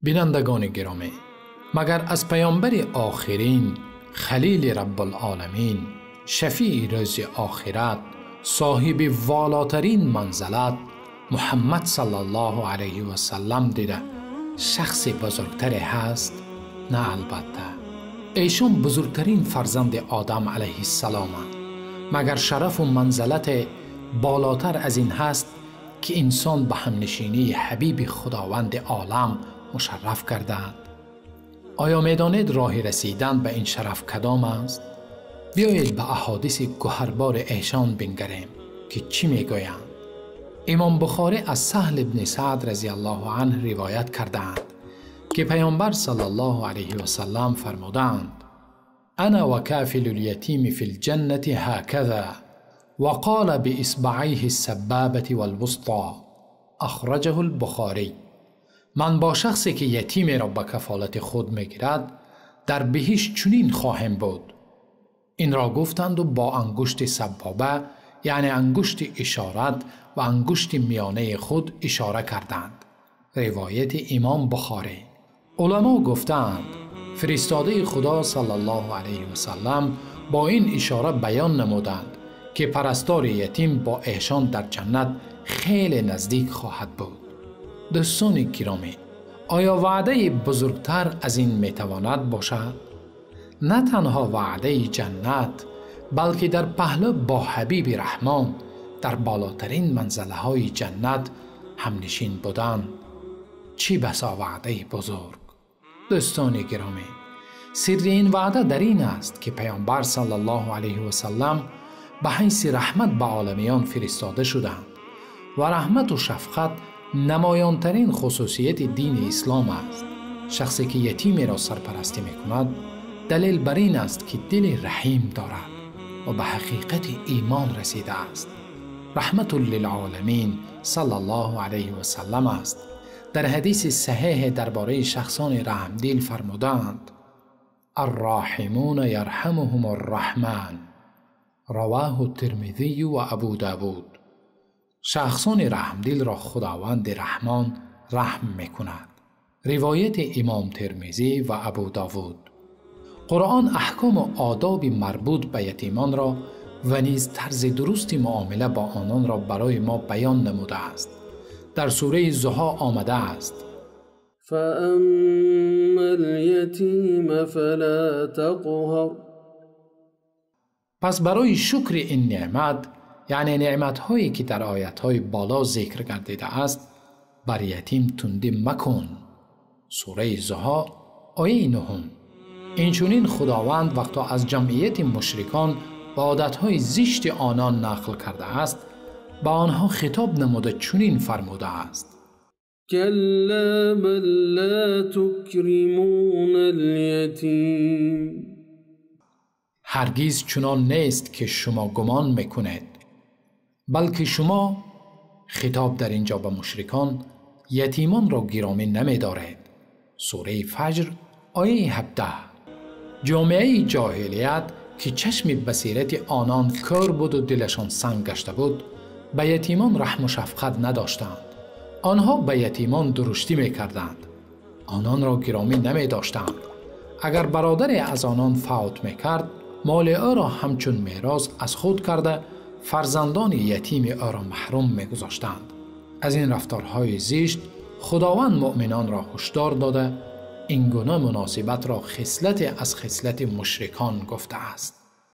Бинандагони гиромӣ, магар аз паёмбари охирин, халили Раббулоламин, шафии рӯзи охират, соҳиби волотарин манзилат Муҳаммад саллаллоҳу алайҳи васаллам дида шахси бузургтаре ҳаст? На, албатта. Эшон бузургтарин фарзанди Одам алайҳиссаломанд. Магар шарафу манзилат болотар аз ин ҳаст, ки инсон ба ҳамнишинии ҳабиби Худованди олам мушарраф гардад? Оё медонед роҳи расидан ба ин шараф кадом аст? Биёед ба аҳодиси гуҳарбори эшон бингарем, ки чӣ мегӯянд. Имом Бухорӣ аз Саҳл ибни Саъд разияллоҳу анҳу ривоят кардаанд, ки паёмбар саллаллоҳу алайҳи васаллам фармудаанд: أنا وكافل اليتيم في الجنة هكذا، وقال بإصبعيه السبابة والوسطى. أخرجه البخاري. من با шахсе ки ятимеро ба кафолати худ мегирад, дар биҳишт чунин хоҳем буд. Инро гуфтанду бо ангушти саббоба, яъне ангушти ишорат ва ангушти миёнаи худ ишора карданд. Ривояти Имом Бухорӣ. Уламо гуфтаанд, фиристодаи Худо саллаллоҳу алайҳи васаллам бо ин ишора баён намуданд, ки парастори ятим бо эшон дар ҷаннат хеле наздик хоҳад буд. Дӯстони гиромӣ, оё ваъдаи бузургтар аз ин метавонад бошад? На танҳо ваъдаи ҷаннат, балки дар паҳлӯ бо ҳабиби Раҳмон дар болотарин манзилаҳои ҷаннат ҳамнишин будан. Чӣ басо ваъдаи бузург! Дӯстони гиромӣ, сирри ин ваъда дар ин аст, ки паёмбар саллаллоҳу алайҳи васаллам ба ҳайси раҳмат ба оламиён фиристода шуданд ва раҳмату шафқат намоёнтарин хусусияти дини ислом аст. Шахсе ки ятимеро сарпарастӣ мекунад, далел бар ин аст, ки дили раҳим дорад ва ба ҳақиқати имон расидааст. Раҳматун лилоламин саллаллоҳу алайҳи васаллам аст. Дар ҳадиси саҳеҳе дар бораи шахсони раҳмдил фармудаанд: الراحمون يرحمهم الرحمن. رواه الترمذي و ابو داود. шахсони раҳмдилро Худованди Раҳмон раҳм мекунад. Ривояти Имом Термизӣ ва Абу Довуд. Қуръон аҳкому одоби марбут ба ятимонро ва низ тарзи дурусти муомила бо ононро барои мо баён намудааст. Дар сураи Зуҳо омадааст: فأما اليتيم فلا تقهر. Пас барои шукри ин неъмат, яъне неъматҳое ки дар оятҳои боло зикр гардидааст, бар ятим тундӣ макун. Сураи Зуҳо, ояи нуҳум. Инчунин Худованд вақто аз ҷамъияти мушрикон ва одатҳои зишти онон нақл кардааст, ба онҳо хитоб намуда чунин фармудааст: كلا بل لا تكرمون اليتيم. ҳаргиз чунон нест, ки шумо гумон мекунед, балки шумо, хитоб дар ин ҷо ба мушрикон, ятимонро гиромӣ намедоред. Сураи Фаҷр, ояи 17. Ҷомеаи ҷоҳилият, ки чашми басирати онон кӯр буду дилашон санг гашта буд, ба ятимон раҳму шафқат надоштанд. Онҳо ба ятимон дуруштӣ мекарданд, ононро гиромӣ намедоштанд. Агар бародаре аз онон фавт мекард, моли ӯро ҳамчун мерос аз худ карда, фарзандони ятими ӯро маҳрум мегузоштанд. Аз ин рафторҳои зишт Худованд муъминонро ҳушдор дода, ин гуна муносибатро хислате аз хислати мушрикон гуфтааст.